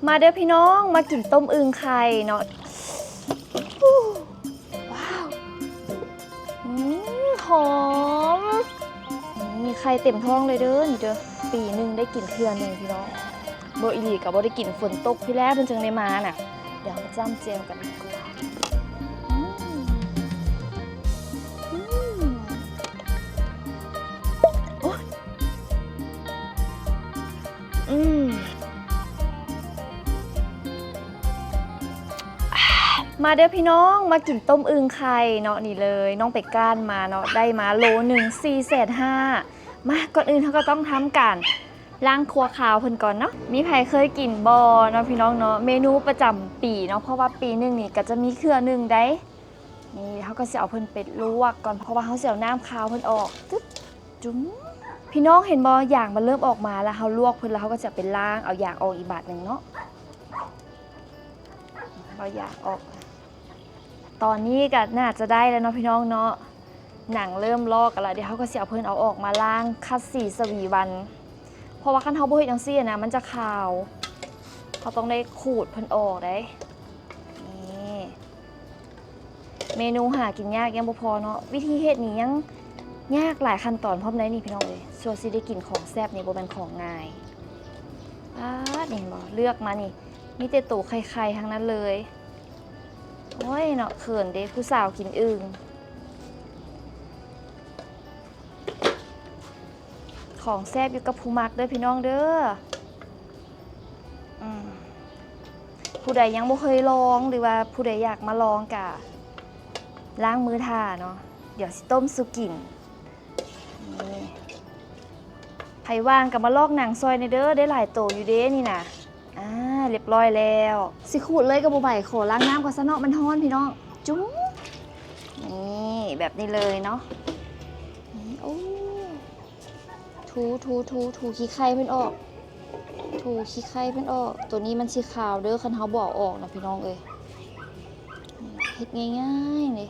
ມາເດີພີ່ນ້ອງ ມາກິນຕົ້ມອຶ່ງໄຂ່ເນາະ. ວ້າວ ອືມ ຫອມ. ນີ້ໄຂ່ເຕັມທ້ອງເລີຍເດີ ນີ້ເດີ. ປີໜຶ່ງໄດ້ກິນເທື່ອໜຶ່ງພີ່ນ້ອງ. ບໍ່ອີ່ຫຼີກໍບໍ່ໄດ້ກິນ ຝົນຕົກພີ້ແຫຼະເພິ່ນຈຶ່ງໄດ້ມານະ. ດຽວເຮົາຈ້ຳແຈ່ວກັນດີກວ່າ. ອືມ ອືມ ໂອ້ຍ ອືມ ມາເດີພີ່ນ້ອງ ມາກິນຕົ້ມອຶ່ງໄຂ່ເນາະ. ນີ້ເລີຍ ນ້ອງໄປກ້ານມາເນາະ ໄດ້ມາໂລໜຶ່ງ ສີ່ແສນຫ້າ. ມາ ກ່ອນອື່ນເຮົາກໍຕ້ອງທຳການລ້າງຄົວຄາວເພິ່ນກ່ອນເນາະ. ມີໃຜເຄີຍກິນບໍ່ເນາະພີ່ນ້ອງເນາະ ເມນູປະຈຳປີເນາະ ເພາະວ່າປີໜຶ່ງນີ້ກໍຈະມີເທື່ອໜຶ່ງໃດ໋. ນີ້ເຮົາກໍຊິເອົາເພິ່ນໄປລວກກ່ອນ ເພາະວ່າເຮົາຊິເອົານ້ຳຄາວເພິ່ນອອກ. ຈຶບ ຈຸ້ມ ພີ່ນ້ອງເຫັນບໍ່ ຢາງມັນເລີ່ມອອກມາແລ້ວ ເຮົາລວກເພິ່ນແລ້ວ ເຮົາກໍຈະເອົາໄປລ້າງ ເອົາຢາງອອກອີກບາດໜຶ່ງເນາະ ເອົາຢາງອອກ. ຕອນນີ້ກໍໜ້າຈະໄດ້ແລ້ວເນາະພີ່ນ້ອງເນາະ ໜັງເລີ່ມລອກກັນລະ. ດຽວເຮົາກໍຊິເອົາເພິ່ນເອົາອອກມາລ້າງ ຂັດສີສະຫວີວັນ ເພາະວ່າຄັນເຮົາບໍ່ເຮັດຈັ່ງຊີ້ນະ ມັນຈະຄາວ. ເຮົາຕ້ອງໄດ້ຂູດເພິ່ນອອກໄດ໋. ນີ້ ເມນູຫາກິນຍາກຍັງບໍ່ພໍເນາະ ວິທີເຮັດນີ້ຍັງຍາກ ຫຼາຍຂັ້ນຕອນພ້ອມໃດ໋ນີ້ພີ່ນ້ອງເອີຍ. ຊົ່ວຊິໄດ້ກິນຂອງແຊບນີ້ບໍ່ແມ່ນຂອງງ່າຍ. ປາດ ນີ້ເຫັນບໍ່ ເລືອກມານີ້ ມີແຕ່ໂຕໄຂ່ໆທັງນັ້ນເລີຍ. ໂອ້ຍເນາະ ເຂີນເດ້ ຜູ້ສາວກິນອຶ່ງ. ຂອງແຊບຢູ່ກັບຜູ້ມັກເດີພີ່ນ້ອງເດີ. ອືມ ຜູ້ໃດຍັງບໍ່ເຄີຍລອງ ຫຼືວ່າຜູ້ໃດຢາກມາລອງກະລ້າງມືຖ້າເນາະ ດຽວຊິຕົ້ມສູ່ກິນ. ນີ້ ໃຜວ່າງກະມາລອກໜັງຊ່ອຍແດ່ເດີ ໄດ້ຫຼາຍໂຕຢູ່ເດ້ນີ້ນະ. ອ່າ ຮຽບຮ້ອຍແລ້ວ ຊິຂູດເລີຍກໍບໍ່ໄຫວ ຂໍລ້າງນ້ຳກ່ອນຊະເນາະ ມັນຮ້ອນພີ່ນ້ອງ. ຈຸ້ມ ນີ້ ແບບນີ້ເລີຍເນາະ. ນີ້ ໂອ້ ຖູ ຖູ ຖູ ຖູຂີ້ໄຂ່ເພິ່ນອອກ ຖູຂີ້ໄຂ່ເພິ່ນອອກ. ໂຕນີ້ມັນຊິຄາວເດີ ຄັນເຮົາບໍ່ເອົາອອກນະພີ່ນ້ອງເອີຍ. ເຮັດງ່າຍໆເດ້.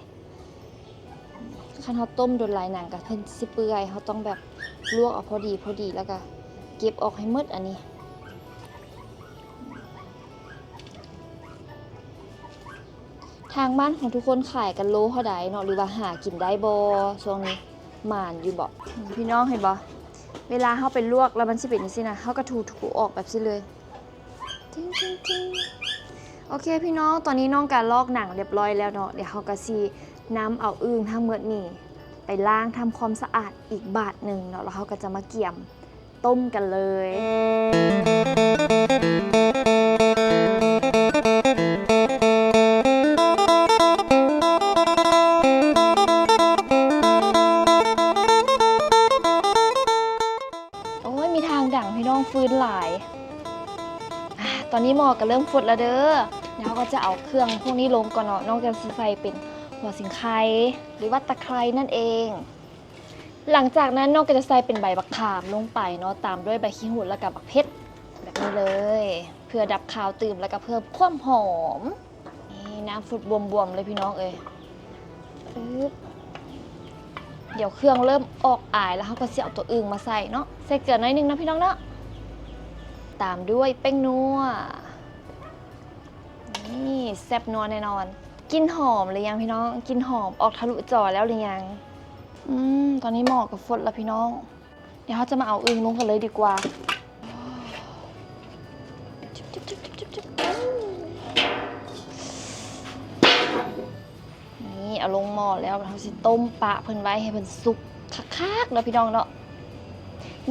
ຄັນເຮົາຕົ້ມດົນຫຼາຍໜັງກະເພິ່ນຊິເປື່ອຍ ເຮົາຕ້ອງແບບລວກເອົາພໍດີໆ ແລ້ວກະເກັບອອກໃຫ້ໝົດ. ອັນນີ້ ທາງບ້ານຂອງທຸກຄົນຂາຍກັນໂລເທົ່າໃດເນາະ ຫຼືວ່າຫາກິນໄດ້ບໍ່ ຊ່ວງນີ້ໝານຢູ່ບໍ່? ພີ່ນ້ອງເຫັນບໍ່ ເວລາເຮົາໄປລວກແລ້ວມັນຊິເປັນຈັ່ງຊີ້ນະ ເຮົາກໍຖູໆອອກແບບຊີ້ເລີຍ. ຕິງ ຕິງ ຕິງ. ໂອເຄພີ່ນ້ອງ ຕອນນີ້ນ້ອງກໍລອກໜັງຮຽບຮ້ອຍແລ້ວເນາະ ດຽວເຮົາກໍຊິນຳເອົາອຶ່ງທັງໝົດນີ້ໄປລ້າງທຳຄວາມສະອາດອີກບາດໜຶ່ງເນາະ ແລ້ວເຮົາກໍຈະມາກຽມຕົ້ມກັນເລີຍ. ໂອ້ຍ ມີທາງດັງພີ່ນ້ອງ ຟືນຫຼາຍ. ອາ ຕອນນີ້ໝໍ້ກໍເລີ່ມຟົດແລ້ວເດີ. ດຽວເຮົາກໍຈະເອົາເຄື່ອງພວກນີ້ລົງກ່ອນເນາະ. ນ້ອງກໍຊິໃສ່ເປັນຫົວສີໄຄ ຫຼືວ່າຕະໄຄນັ້ນເອງ. ຫຼັງຈາກນັ້ນນ້ອງກໍຈະໃສ່ເປັນໃບບັກຂາມລົງໄປເນາະ ຕາມດ້ວຍໃບຂີ້ຫູດ ແລ້ວກໍບັກເຜັດ ແບບນີ້ເລີຍ ເພື່ອດັບຄາວຕື່ມ ແລ້ວກໍເພີ່ມຄວາມຫອມ. ນີ້ ນ້ຳຟົດບວມໆເລີຍພີ່ນ້ອງເອີຍ. ອຶບ ດຽວເຄື່ອງເລີ່ມອອກອາຍແລ້ວ ເຮົາກໍຊິເອົາຕົວອຶ່ງມາໃສ່ເນາະ ໃສ່ເກືອໜ້ອຍໜຶ່ງເນາະພີ່ນ້ອງເນາະ ຕາມດ້ວຍແປ້ງນົວ. ນີ້ ແຊບນົວແນ່ນອນ. ກິ່ນຫອມຫຼືຍັງພີ່ນ້ອງ? ກິ່ນຫອມອອກທະລຸຈໍແລ້ວຫຼືຍັງ? ອືມ ຕອນນີ້ໝໍ້ກໍຟົດແລ້ວພີ່ນ້ອງ. ດຽວເຮົາຈະມາເອົາອຶ່ງລົງກັນເລີຍດີກວ່າ. ນີ້ ເອົາລົງໝໍ້ແລ້ວ ເຮົາຊິຕົ້ມປະເພິ່ນໄວ້ໃຫ້ເພິ່ນສຸກຄັກໆເນາະພີ່ນ້ອງເນາະ.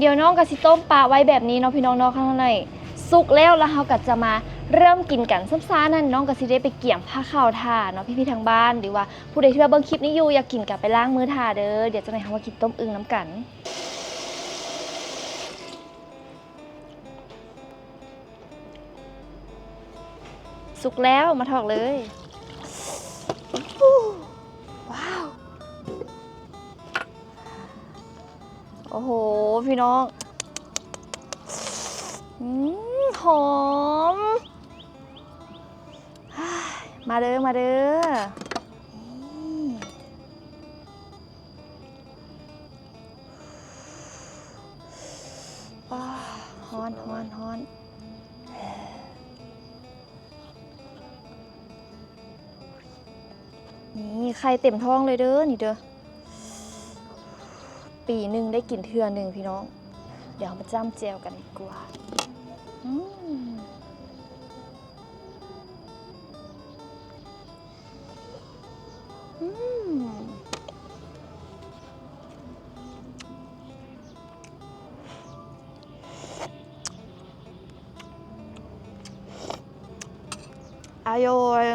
ດຽວນ້ອງກໍຊິຕົ້ມປະໄວ້ແບບນີ້ເນາະພີ່ນ້ອງເນາະ. ຄັນເຮົາໄດ້ສຸກແລ້ວ ແລ້ວເຮົາກໍຈະມາເລີ່ມກິນກັນ. ຊ້ຳຊ້ານັ້ນ ນ້ອງກໍຊິໄດ້ໄປກຽມພາເຂົ້າຖ້າເນາະ ພີ່ໆທາງບ້ານ ຫຼືວ່າຜູ້ໃດທີ່ວ່າເບິ່ງຄລິບນີ້ຢູ່ ຢາກກິນກໍໄປລ້າງມືຖ້າເດີ. ດຽວຈັ່ງໃດເຮົາມາກິນຕົ້ມອຶ່ງນຳກັນ. ສຸກແລ້ວ ມາຖອກເລີຍ. ວ້າວ ໂອ້ໂຫ ພີ່ນ້ອງ ອືມ ຫອມ. ມາເດີ ມາເດີ. ອ້າ ຮ້ອນ ຮ້ອນ ຮ້ອນ. ໄຂ່ເຕັມທ້ອງເລີຍເດີ ນີ້ເດີ ປີໜຶ່ງໄດ້ກິນເທື່ອໜຶ່ງພີ່ນ້ອງ. ດຽວເຮົາມາຈ້ຳແຈ່ວກັນດີກວ່າ. ອືມ ອືມ. ອະຍົຍ.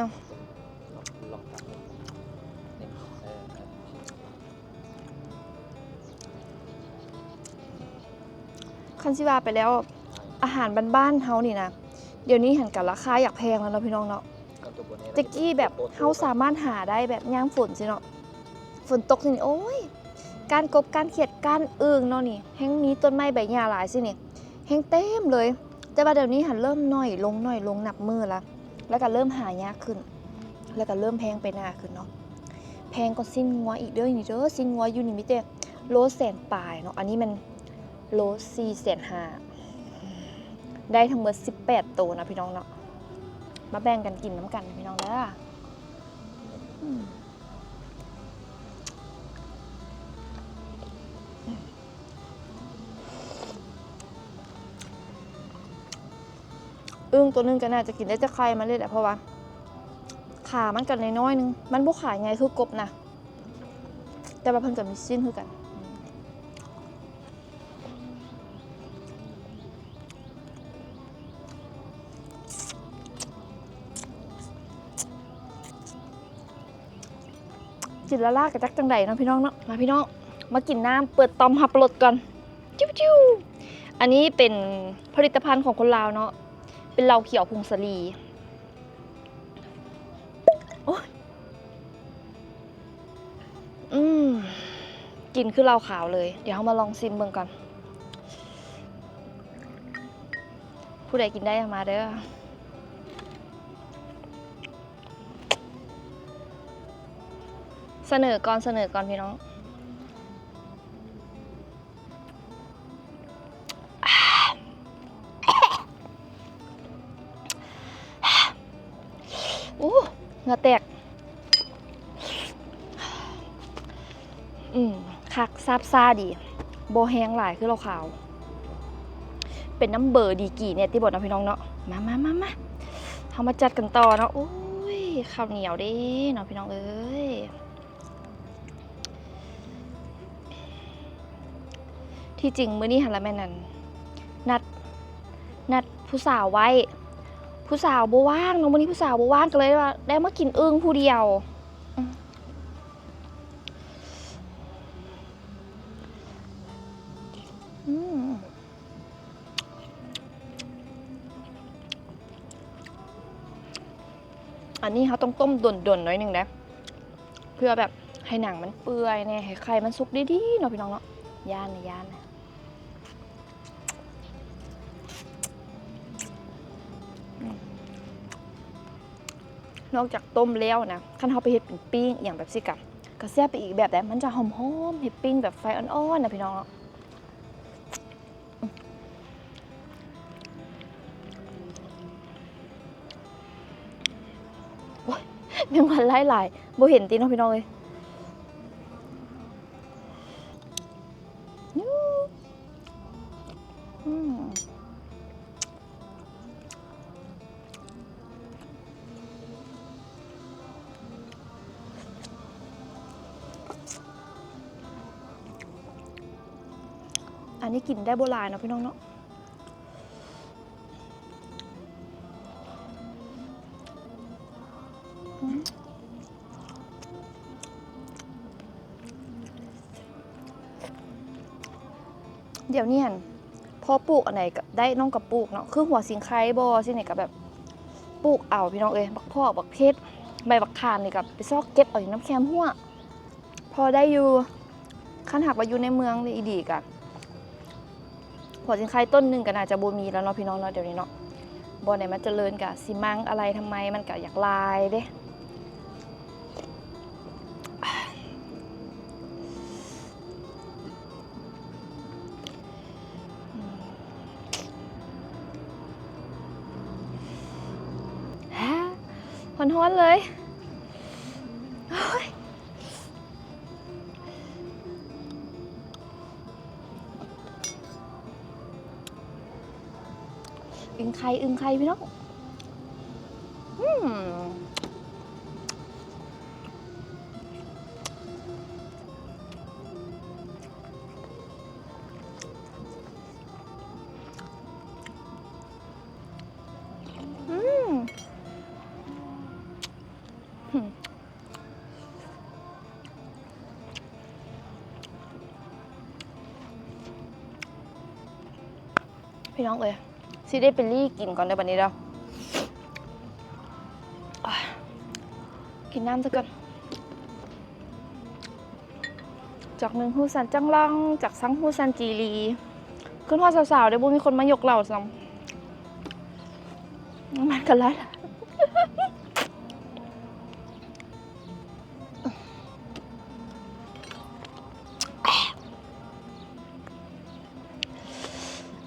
ຄັນຊິວ່າໄປແລ້ວ ອາຫານບ້ານໆເຮົານີ້ນະ ດຽວນີ້ຫັ້ນກະລາຄາຢາກແພງແລ້ວເນາະ ພີ່ນ້ອງເນາະ. ແຕ່ກີ້ແບບເຮົາສາມາດຫາໄດ້ແບບຍາມຝົນຊີ້ເນາະ ຝົນຕົກຊີ້ນີ້ ໂອ້ຍ ກ້ານກົບ ກ້ານຂຽດ ກ້ານອຶ່ງເນາະ ນີ້ແຮ່ງມີຕົ້ນໄມ້ໃບຫຍ້າຫຼາຍຊີ້ນີ້ ແຮ່ງເຕັມເລີຍ. ແຕ່ວ່າດຽວນີ້ຫັ້ນເລີ່ມໜ້ອຍລົງ ໜ້ອຍລົງນັບມື້ລະ ແລ້ວກະເລີ່ມຫາຍາກຂຶ້ນ ແລ້ວກະເລີ່ມແພງໄປໜ້າຂຶ້ນເນາະ. ແພງກວ່າຊີ້ນງົວອີກເດີ ນີ້ເດີ ຊີ້ນງົວຢູ່ນີ້ມີແຕ່ໂລແສນປາຍເນາະ ອັນນີ້ແມ່ນໂລສີ່ແສນຫ້າ ໄດ້ທັງໝົດສິບແປດໂຕນະ ພີ່ນ້ອງເນາະ. ມາແບ່ງກັນກິນນຳກັນ ພີ່ນ້ອງເດີ. ອືມ. ອຶ່ງໂຕໜຶ່ງກະໜ້າຈະກິນໄດ້ແຕ່ໄຂ່ມັນເລີຍແຫຼະ ເພາະວ່າຂາມັນກະນ້ອຍໆໜຶ່ງ ມັນບໍ່ຂາໃຫຍ່ຄືກົບນະ ແຕ່ວ່າເພິ່ນກະມີຊີ້ນຄືກັນ. ກິນລ້າໆກະຈັກຈັ່ງໃດເນາະ ພີ່ນ້ອງເນາະ. ມາ ພີ່ນ້ອງ ມາກິນນ້ຳເປີດຕ່ອມຮັບລົດກ່ອນ. ຈິ້ວໆ ອັນນີ້ເປັນຜະລິດຕະພັນຂອງຄົນລາວເນາະ ເປັນເຫຼົ້າຂຽວຜົງສາລີ. ໂອ້ຍ ອືມ ກິ່ນຄືເຫຼົ້າຂາວເລີຍ. ດຽວເຮົາມາລອງຊີມເບິ່ງກ່ອນ ຜູ້ໃດກິນໄດ້ເອົາມາເດີ. ສະເໜີກ່ອນ ສະເໜີກ່ອນ ພີ່ນ້ອງ. ໂອ້ ເຫື່ອແຕກ. ອືມ ຄັກ ຊາບຊາດີ ບໍ່ແຮງຫຼາຍຄືເຫຼົ້າຂາວ. ເປັນນຳເບີດີກຣີແດ່ຕິບໍ່ເນາະ ພີ່ນ້ອງເນາະ. ມາ ມາ ມາ ມາ ເຮົາມາຈັດກັນຕໍ່ເນາະ. ໂອ້ຍ ເຂົ້າໜຽວເດ້ເນາະ ພີ່ນ້ອງເອີຍ. ທີ່ຈິງມື້ນີ້ຫັ້ນລະແມ່ນອັນ ນັດ ນັດຜູ້ສາວໄວ້ ຜູ້ສາວບໍ່ວ່າງເນາະ ມື້ນີ້ຜູ້ສາວບໍ່ວ່າງ ກະເລີຍວ່າໄດ້ມາກິນອຶ່ງຜູ້ດຽວ. ອືມ ອືມ. ອັນນີ້ເຮົາຕ້ອງຕົ້ມດົນໆໜ້ອຍໜຶ່ງເດ້ ເພື່ອແບບໃຫ້ໜັງມັນເປື່ອຍແດ່ ໃຫ້ໄຂ່ມັນສຸກດີໆເນາະ ພີ່ນ້ອງເນາະ. ຢ້ານນະ ຢ້ານນະ. ອືມ ນອກຈາກຕົ້ມແລ້ວນະ ຄັນເຮົາໄປເຮັດເປັນປີ້ງອີ່ຫຍັງແບບຊີ້ກະ ກະແຊບໄປອີກແບບໃດ໋ ມັນຈະຫອມໆ ເຮັດປີ້ງແບບໄຟອ່ອນໆນະ ພີ່ນ້ອງເນາະ. ໂອ້ຍ ແມງວັນຫຼາຍໆ ບໍ່ເຫັນຕິເນາະ ພີ່ນ້ອງເອີຍ. ອືມ. ອັນນີ້ກິນໄດ້ບໍ່ຫຼາຍເນາະ ພີ່ນ້ອງເນາະ. ອືມ. ດຽວນີ້ຫັ້ນ ພໍປູກອັນໃດກະໄດ້ ນ້ອງກະປູກເນາະ ຄືຫົວສີໄຄບໍຊີ້ນີ້ກະແບບປູກເອົາ ພີ່ນ້ອງເອີຍ. ບັກເຜາະ ບັກເຜັດ ໃບບັກຂາມນີ້ກະໄປຊອກເກັບເອົາຢູ່ນຳແຄມຮົ້ວ ພໍໄດ້ຢູ່. ຄັນຫາກວ່າຢູ່ໃນເມືອງອີ່ຫຼີກະ ຫົວສີໄຄຕົ້ນໜຶ່ງກະໜ້າຈະບໍ່ມີແລ້ວເນາະ ພີ່ນ້ອງເນາະ. ດຽວນີ້ເນາະ ບ່ອນໃດມັນຈະເລີນກະຊິມັງອາໄລທຳໄມ ມັນກະຢາກຫຼາຍເດ້. ຮ້ອນໆເລີຍ ໂອ້ຍ. ໄຂ່ ອຶ່ງໄຂ່ພີ່ນ້ອງ ອືມ ອືມ ອືມ. ພີ່ນ້ອງເອີຍ ຊິໄດ້ໄປລີ້ກິນກ່ອນເດີບັດນີ້ເດີ ກິນນ້ຳຊະກ່ອນ. ຈາກໜຶ່ງຮູ້ສັນຈັງລັງ ຈາກສັງຮູ້ສັນຈີລີ ຂຶ້ນຮອດສາວໆ ໄດ້ບໍ່ມີຄົນມາຍົກເຫຼົ້າຊ້ຳ ມັນກໍຫຼາຍ.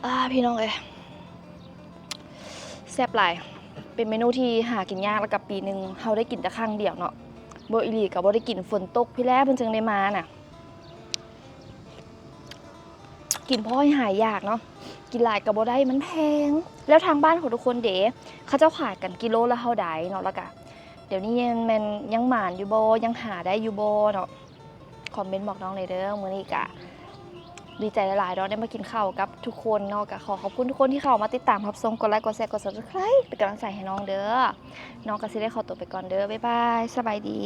ອ່າ ພີ່ນ້ອງເອີຍ ແຊບຫຼາຍ ເປັນເມນູທີ່ຫາກິນຍາກ ແລ້ວກໍປີໜຶ່ງເຮົາໄດ້ກິນແຕ່ຄັ້ງດຽວເນາະ ບໍ່ອີ່ຫຼີກໍບໍ່ໄດ້ກິນ ຝົນຕົກພີ້ແຫຼະເພິ່ນຈຶ່ງໄດ້ມານະ. ກິນພໍໃຫ້ຫາຍຢາກເນາະ ກິນຫຼາຍກໍບໍ່ໄດ້ ມັນແພງ. ແລ້ວທາງບ້ານຂອງທຸກຄົນເດ ເຂົາເຈົ້າຂາຍກັນກິໂລລະເທົ່າໃດເນາະ? ແລ້ວກະດຽວນີ້ແມ່ນຍັງໝານຢູ່ບໍ່? ຍັງຫາໄດ້ຢູ່ບໍ່ເນາະ? ຄອມເມັນບອກນ້ອງແດ່ເດີ. ມື້ນີ້ກະດີໃຈຫຼາຍໆເນາະ ໄດ້ມາກິນເຂົ້າກັບທຸກຄົນເນາະ. ກະຂໍຂອບຄຸນທຸກຄົນທີ່ເຂົ້າມາຕິດຕາມຮັບຊົມ ກົດໄລ ກົດແຊ ກົດ Subscribe ເປັນກຳລັງໃຈໃຫ້ນ້ອງເດີ. ນ້ອງກະຊິໄດ້ຂໍຕົວໄປກ່ອນເດີ. ບາຍບາຍ ສະບາຍດີ.